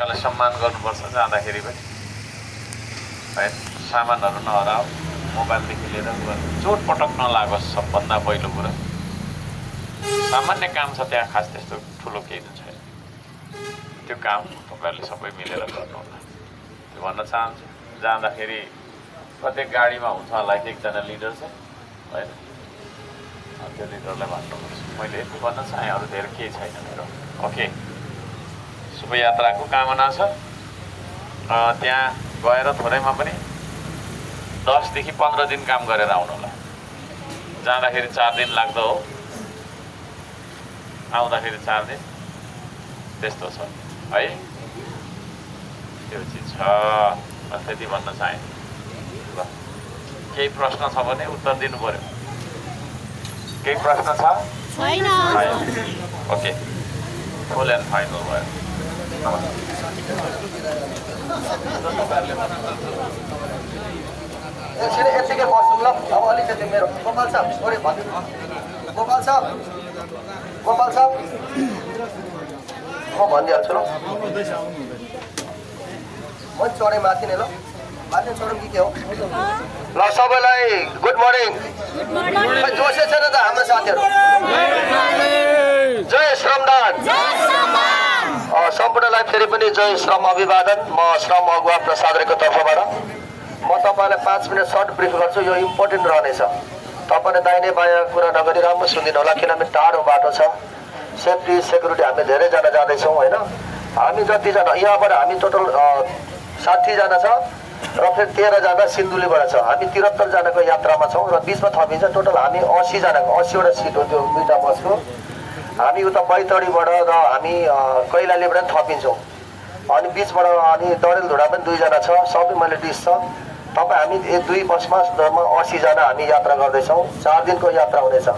प्रकारले सम्मान गर्नुपर्छ जाँदाखेरि पनि है। सामानहरू नहराओ, मोबाइलदेखि लिएर चोटपटक नलागोस्। सबभन्दा पहिलो कुरा सामान्य काम छ त्यहाँ, खास त्यस्तो ठुलो केही त छैन। त्यो काम तपाईँहरूले सबै मिलेर गर्नुहोला, त्यो भन्न चाहन्छु। जाँदाखेरि प्रत्येक गाडीमा हुन्छ होला एकजना लिडर चाहिँ होइन, त्यो लिडरलाई भन्नुपर्छ। मैले यति भन्न चाहेँ, अरू धेरै केही छैन मेरो। ओके, शुभयात्राको कामना छ। त्यहाँ गएर थोरैमा पनि 10 देखि 15 दिन काम गरेर आउनु होला। जाँदाखेरि 4 दिन लाग्दो हो, आउँदाखेरि 4 दिन, त्यस्तो छ है। त्यो चिज छ, त्यति भन्न चाहेँ। ल, केही प्रश्न छ भने उत्तर दिनु पर्यो। केही प्रश्न छ? छैन। ओके, फुल एन्ड फाइनल भयो। एकछिन यत्तिकै बस्नु ल। अब अलिकति मेरो गोपाल साहब थोरै भन्नु। गोपाल साहब म भनिदिइहाल्छु ल। म चढेँ माथि नै ल, माथि चढौँ कि के हो? ल सबैलाई गुड मर्निङ। जोसे छैन त हाम्रो साथीहरू? जय श्रमदान। सम्पूर्णलाई फेरि पनि जय श्रम अभिवादन। म श्रम अगुवा प्रसाद रेको तर्फबाट म तपाईँलाई 5 मिनट सर्ट ब्रिफ गर्छु। यो इम्पोर्टेन्ट रहनेछ। तपाईँले दाहिने बायाँ कुरा नगरी राम्रो सुनिदिनु होला, किनभने टाढो बाटो छ। सेफ्टी सेक्युरिटी हामी धेरैजना जाँदैछौँ होइन। हामी जतिजना यहाँबाट हामी टोटल 60 जना छ र फेरि 13 जना सिन्धुलीबाट छ। हामी 73 जनाको यात्रामा छौँ र बिचमा थपिन्छ। टोटल हामी 80 जनाको 80वटा सिट हो त्यो दुईवटा बसको। हामी उता बैतडीबाट र हामी कैलालीबाट थपिन्छौँ। अनि बिचबाट अनि डडेलधुरा पनि 2 जना छ। सबै मैले डिस छ। तपाईँ हामी 2 बसमा 80 जना हामी यात्रा गर्दैछौँ। 4 दिनको यात्रा हुनेछ।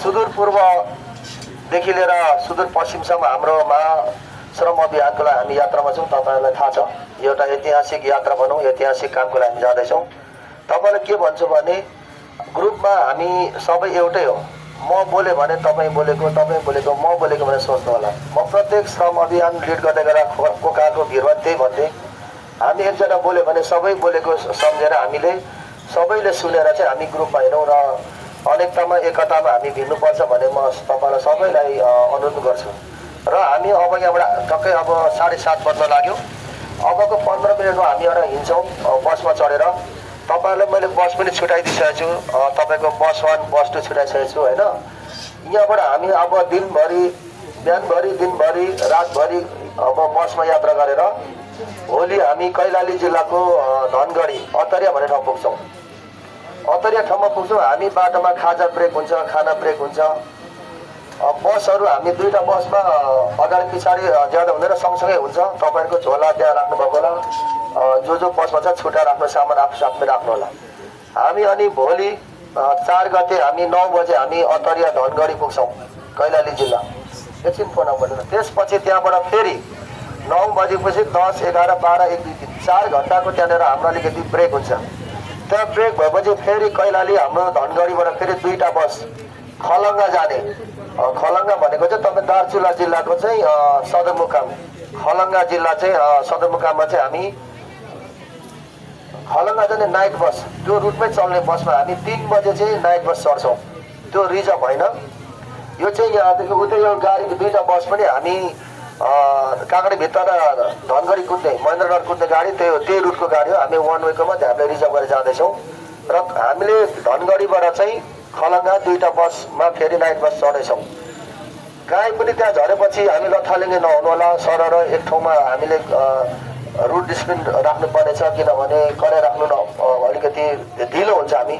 सुदूरपूर्वदेखि लिएर सुदूरपश्चिमसम्म हाम्रो महाश्रम अभियानको लागि हामी यात्रामा छौँ। तपाईँहरूलाई थाहा छ, एउटा ऐतिहासिक यात्रा भनौँ, ऐतिहासिक कामको लागि हामी जाँदैछौँ। तपाईँलाई के भन्छु भने ग्रुपमा हामी सबै एउटै हो। म बोलेँ भने तपाईँ बोलेको, तपाईँ बोलेको म बोलेको भनेर सोच्नु होला। म प्रत्येक श्रम अभियान लिड गर्दै गरेर कोकाको भिडमा त्यही भन्थेँ, हामी एकजना बोल्यो भने सबै बोलेको सम्झेर हामीले सबैले सुनेर चाहिँ हामी ग्रुपमा हिँडौँ र अनेकतामा एकतामा हामी भिड्नुपर्छ भने म तपाईँलाई सबैलाई अनुरोध गर्छु। र हामी अब यहाँबाट टक्कै अब 7:30 बज्न लाग्यो। अबको 15 मिनटमा हामी एउटा हिँड्छौँ बसमा चढेर। तपाईँहरूलाई मैले बस पनि छुट्याइदिइसकेको छु। तपाईँको बस 1 बस 2 छुट्याइसकेको छु होइन। यहाँबाट हामी अब दिनभरि बिहानभरि दिनभरि रातभरि अब बसमा यात्रा गरेर भोलि हामी कैलाली जिल्लाको धनगढी अतरिया भन्ने ठाउँ पुग्छौँ। अतरिया ठाउँमा पुग्छौँ। हामी बाटोमा खाजा ब्रेक हुन्छ, खाना ब्रेक हुन्छ। बसहरू हामी 2टा बसमा अगाडि पछाडि ज्यादा हुँदैन, सँगसँगै हुन्छ। तपाईँहरूको झोला त्यहाँ राख्नुभएको होला, जो बसमा छ छुट्टा राख्नु, सामान आफू साथमै राख्नु होला। हामी अनि भोलि 4 गते हामी 9 बजे हामी अतरिया धनगढी पुग्छौँ, कैलाली जिल्ला। एकछिन फोन नम्बर। त्यसपछि त्यहाँबाट फेरि 9 बजेपछि 10, 11, 12, 1, 2, 3 4 घन्टाको त्यहाँनिर हाम्रो अलिकति ब्रेक हुन्छ। त्यहाँ ब्रेक भएपछि फेरि कैलाली हाम्रो धनगढीबाट फेरि 2टा बस खलङ्गा जाने। खलङ्गा भनेको चाहिँ तपाईँ दार्चुला जिल्लाको चाहिँ सदरमुकाम। खलङ्गा जिल्ला चाहिँ सदरमुकाममा चाहिँ हामी खलङ्गा जाने नाइट बस, त्यो रुटमै चल्ने बसमा हामी 3 बजे चाहिँ नाइट बस चढ्छौँ। त्यो रिजर्भ होइन, यो चाहिँ यहाँदेखि उतै यो गाडी 2टा बस पनि हामी काँक्रेभित्र धनगढी कुद्ने महेन्द्रनगर कुद्ने गाडी त्यही रुटको गाडी हो। हामी 1 वेको मध्ये हामीले रिजर्भ गरेर जाँदैछौँ र हामीले धनगढीबाट चाहिँ खलङ्गा 2टा बसमा फेरि नाइट बस चढ्दैछौँ। गाई पनि त्यहाँ झरेपछि हामी लथालिङ्गे नहुनु होला। सरर एक ठाउँमा हामीले रुट डिसिप्लिन राख्नुपर्नेछ, किनभने करे राख्नु अलिकति ढिलो हुन्छ। हामी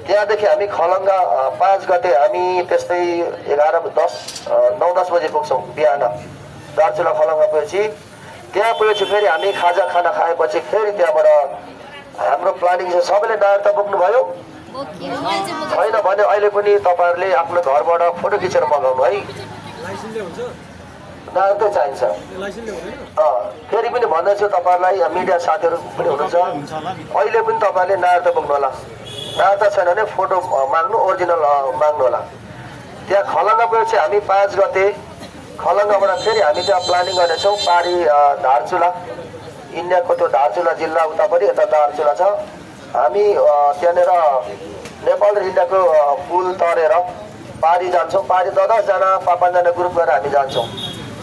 त्यहाँदेखि हामी खलङ्गा 5 गते हामी त्यस्तै 9-10 बजे पुग्छौँ बिहान दार्चुला खलङ्गा पुगेपछि। त्यहाँ पुगेपछि फेरि हामी खाजा खाना खाएपछि फेरि त्यहाँबाट हाम्रो प्लानिङ छ। सबैले नायर त बोक्नुभयो छैन भने अहिले पनि तपाईँहरूले आफ्नो घरबाट फोटो खिचेर मगाउनु है। नायर त चाहिन्छ। फेरि पनि भन्दैछु तपाईँहरूलाई, मिडिया साथीहरू पनि हुनुहुन्छ, अहिले पनि तपाईँहरूले नायर त बोक्नु होला। नायर त छैन भने फोटो माग्नु, ओरिजिनल माग्नु होला। त्यहाँ खलङ्गा पुगेपछि हामी 5 गते खलङ्गाबाट फेरि हामी त्यहाँ प्लानिङ गर्नेछौँ पारी धारचुला इन्डियाको त्यो धारचुला जिल्ला उतापट्टि यता धारचुला छ हामी त्यहाँनिर नेपाल र इन्डियाको पुल तरेर पारी जान्छौँ पारी 10-10जना 5-5जना ग्रुप गरेर हामी जान्छौँ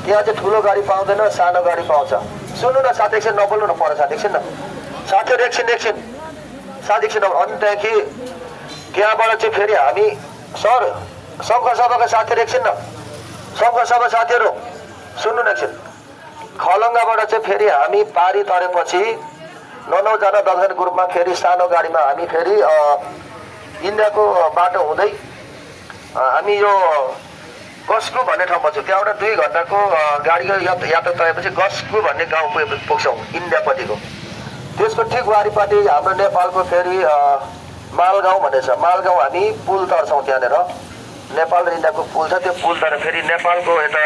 त्यहाँ चाहिँ ठुलो गाडी पाउँदैन सानो गाडी पाउँछ सुन्नु न साथी एकछिन नबोल्नु न पर साथी एकछिन न साथीहरू एकछिन साथी एकछिन अनि त्यहाँदेखि त्यहाँबाट चाहिँ फेरि हामी सर सङ्घ सभाका साथीहरू एकछिन न सङ्घ सभा साथीहरू सुन्नु न एकछिन खलङ्गाबाट चाहिँ फेरि हामी पारी तरेपछि 9-9जना 10जना ग्रुपमा फेरि सानो गाडीमा हामी फेरि इन्डियाको बाटो हुँदै हामी यो गस्कु भन्ने ठाउँमा छौँ त्यहाँबाट 2 घन्टाको गाडीको यात्रा तरेपछि गस्कु भन्ने गाउँ पुग्छौँ इन्डियापट्टिको त्यसको ठिक वारिपट्टि हाम्रो नेपालको फेरि मालगाउँ भन्ने छ मालगाउँ हामी पुल तर्छौँ त्यहाँनिर नेपाल र इन्डियाको पुल छ त्यो पुल तर फेरि नेपालको यता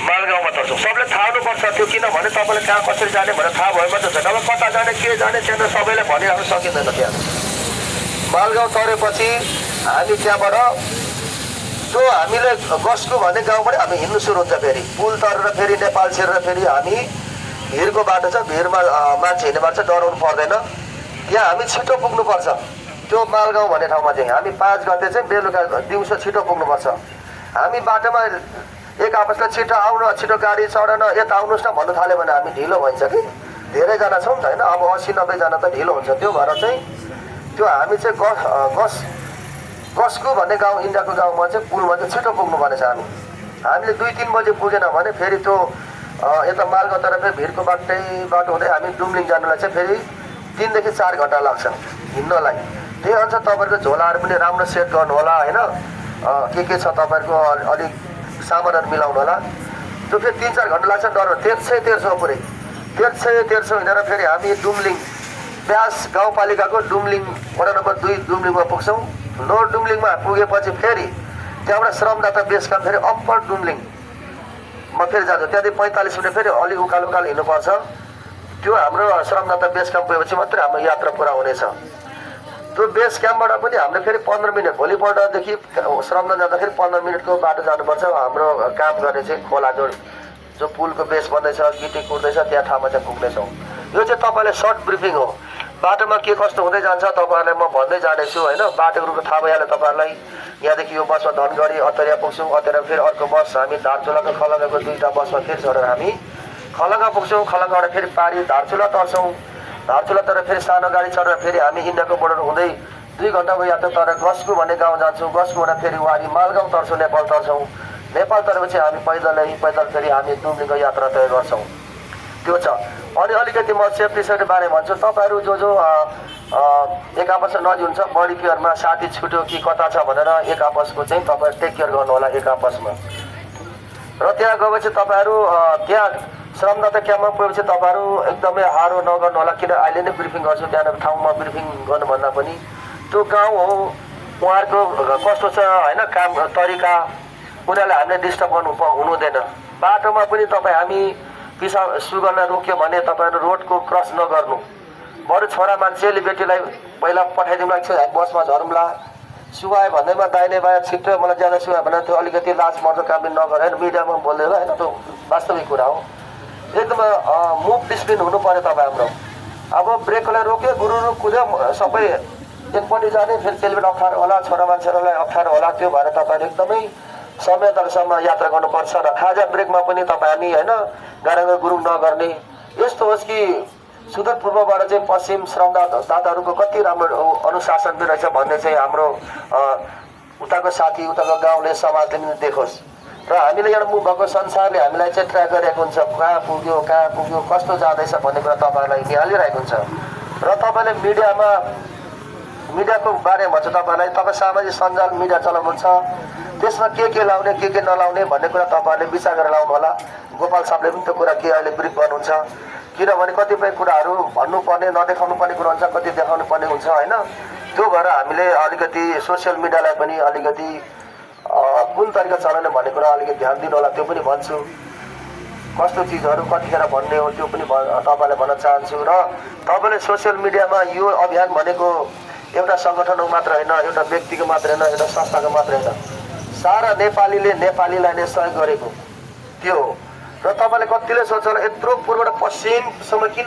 मालगाउँमा तर्छौँ सबले थाहा हुनुपर्छ त्यो किनभने तपाईँले कहाँ कसरी जाने भनेर थाहा भयो मात्र छैन अब कता जाने के जाने त्यहाँ सबैलाई भनिहाल्नु सकिँदैन त्यहाँ मालगाउँ तरेपछि हामी त्यहाँबाट जो हामीले गस्कु भन्ने गाउँबाट हामी हिँड्नु सुरु हुन्छ फेरि पुल तरेर फेरि नेपाल छिरेर फेरि हामी भिरको बाटो छ भिरमा मान्छे हिँड्ने बाटो छ डराउनु पर्दैन यहाँ हामी छिटो पुग्नुपर्छ त्यो मालगाउँ भन्ने ठाउँमा चाहिँ हामी 5 गते चाहिँ बेलुका दिउँसो छिटो पुग्नुपर्छ हामी बाटोमा एक आपसलाई छिटो गाडी चढन यता आउनुहोस् न भन्नु थाल्यो भने हामी ढिलो भइन्छ कि धेरैजना छौँ नि त होइन अब 80-90 जना त ढिलो हुन्छ त्यो भएर चाहिँ त्यो हामी चाहिँ गस्कु भन्ने गाउँ इन्डियाको गाउँमा चाहिँ पुलमा चाहिँ छिटो पुग्नुपर्ने छ हामीले 2-3 बजे पुगेन भने फेरि त्यो यता मालगाउँ तर्फ भिरको बाटो हुँदै हामी डुम्लिङ जानुलाई चाहिँ फेरि 3 देखि 4 घन्टा लाग्छ हिँड्नलाई त्यही अनुसार तपाईँहरूको झोलाहरू पनि राम्रो सेट गर्नु होला होइन के छ तपाईँहरूको अलिक सामानहरू मिलाउनु होला त्यो फेरि 3-4 घन्टा लाग्छ डर 1300 पुरै 1300 हिँडेर फेरि हामी डुम्लिङ ब्यास गाउँपालिकाको डुम्लिङ वडा नम्बर 2 डुम्लिङमा पुग्छौँ लोवर डुम्लिङमा पुगेपछि फेरि त्यहाँबाट श्रमदाता बेस क्याम्प फेरि अप्पर डुम्लिङमा फेरि जान्छ त्यहाँदेखि 45 मिनट फेरि अलि उकालो हिँड्नुपर्छ त्यो हाम्रो श्रमदाता बेस क्याम्प पुगेपछि मात्रै हाम्रो यात्रा पुरा हुनेछ त्यो बेस क्याम्पबाट पनि हामीले फेरि 15 मिनट भोलिपल्टदेखि श्रममा जाँदाखेरि 15 मिनटको बाटो जानुपर्छ हाम्रो काम गर्ने चाहिँ खोला जो पुलको बेस बन्दैछ गिटी कुर्दैछ त्यहाँ ठाउँमा चाहिँ पुग्नेछौँ यो चाहिँ तपाईँलाई सर्ट ब्रिफिङ हो बाटोमा के कस्तो हुँदै जान्छ तपाईँहरूलाई म भन्दै जानेछु होइन बाटोको थाहा भइहाल्यो तपाईँहरूलाई यहाँदेखि यो बसमा धनगढी अतरिया पुग्छौँ अतरिया फेरि अर्को बस हामी धारचुलाको खलङ्गाको 2टा बसमा फेरि चढेर हामी खलङ्गा पुग्छौँ खलङ्गाबाट फेरि पारी धारचुला तर्छौँ धारचुला तर फेरि सानो गाडी चढेर फेरि हामी इन्डियाको बोर्डर हुँदै 2 घन्टाको यात्रा तर गस्कु भन्ने गाउँ जान्छौँ गस्कुबाट फेरि वारी मालगाउँ तर्छौँ नेपाल तर्छौँ नेपाल तरेपछि हामी पैदल फेरि हामी डुम्लिङको यात्रा तय गर्छौँ त्यो छ अनि अलिकति म सेफ्टी सेफ्टी बारे भन्छु तपाईँहरू जो एक आपसमा नजिन्छ बडी केयरमा साथी छुट्यो कि कता छ भनेर एक आपसको चाहिँ तपाईँहरू टेक केयर गर्नु होला एक आपसमा र त्यहाँ गएपछि तपाईँहरू त्यहाँ श्रमदाता क्याम्पमा पुगेपछि तपाईँहरू एकदमै हारो नगर्नु होला किन अहिले नै ब्रिफिङ गर्छु त्यहाँ ठाउँमा ब्रिफिङ गर्नुभन्दा पनि त्यो गाउँ हो उहाँहरूको कस्तो छ होइन काम तरिका उनीहरूलाई हामीले डिस्टर्ब गर्नु हुनुहुँदैन बाटोमा पनि तपाईँ हामी पिसा सुगर्न रोक्यो भने तपाईँहरू रोडको क्रस नगर्नु बरु छोरा मान्छेले बेटीलाई पहिला पठाइदिनु लाग्छ बसमा झरौँला सुहायो भन्दैमा दाहिने बायाँ छिट्टो मलाई ज्यादा सुहायो भने त्यो अलिकति लाज मर्दो काम पनि नगरेर होइन मिडियामा बोलेर होइन त्यो वास्तविक कुरा हो एकदमै मुभ डिसिप्लिन हुनु पर्यो तपाईँ हाम्रो अब ब्रेकलाई रोक्यो गुरुरु कुद्यो सबै एकपट्टि जाने फेरि त्यसले अप्ठ्यारो होला छोरा मान्छेहरूलाई अप्ठ्यारो होला त्यो भएर तपाईँहरू एकदमै समयदरसम्म यात्रा गर्नुपर्छ र खाजा ब्रेकमा पनि तपाईँ हामी होइन गाडाको गुरुङ नगर्ने यस्तो होस् कि सुदूरपूर्वबाट चाहिँ पश्चिम श्रमदाताहरूको कति राम्रो अनुशासन पनि रहेछ भन्ने चाहिँ हाम्रो उताको साथी उताको गाउँले समाजले पनि देखोस् र हामीले एउटा मुभ भएको संसारले हामीलाई चाहिँ ट्र्याक गरिरहेको हुन्छ कहाँ पुग्यो कस्तो जाँदैछ भन्ने कुरा तपाईँहरूलाई निहालिरहेको हुन्छ र तपाईँले मिडियाको बारेमा भन्छ तपाईँलाई तपाईँ सामाजिक सञ्जाल मिडिया चलाउनुहुन्छ त्यसमा के लाउने के नलाउने भन्ने कुरा तपाईँहरूले विचार गरेर लाउनु होला गोपाल साहबले पनि त्यो कुरा के अहिले ब्रिफ गर्नुहुन्छ किनभने कतिपय कुराहरू भन्नुपर्ने नदेखाउनु पर्ने कुरा हुन्छ कति देखाउनु पर्ने हुन्छ होइन त्यो भएर हामीले अलिकति सोसियल मिडियालाई पनि अलिकति कुन तरिका चलाउने भन्ने कुरा अलिकति ध्यान दिनु होला त्यो पनि भन्छु कस्तो चिजहरू कतिखेर भन्ने हो त्यो पनि तपाईँलाई भन्न चाहन्छु र तपाईँले सोसियल मिडियामा यो अभियान भनेको एउटा सङ्गठनको मात्र होइन एउटा व्यक्तिको मात्र होइन एउटा संस्थाको मात्र होइन सारा नेपालीले नेपालीलाई नै सहयोग गरेको त्यो हो। र तपाईँले कतिले सोच्छ होला यत्रो पूर्वबाट पश्चिमसम्म किन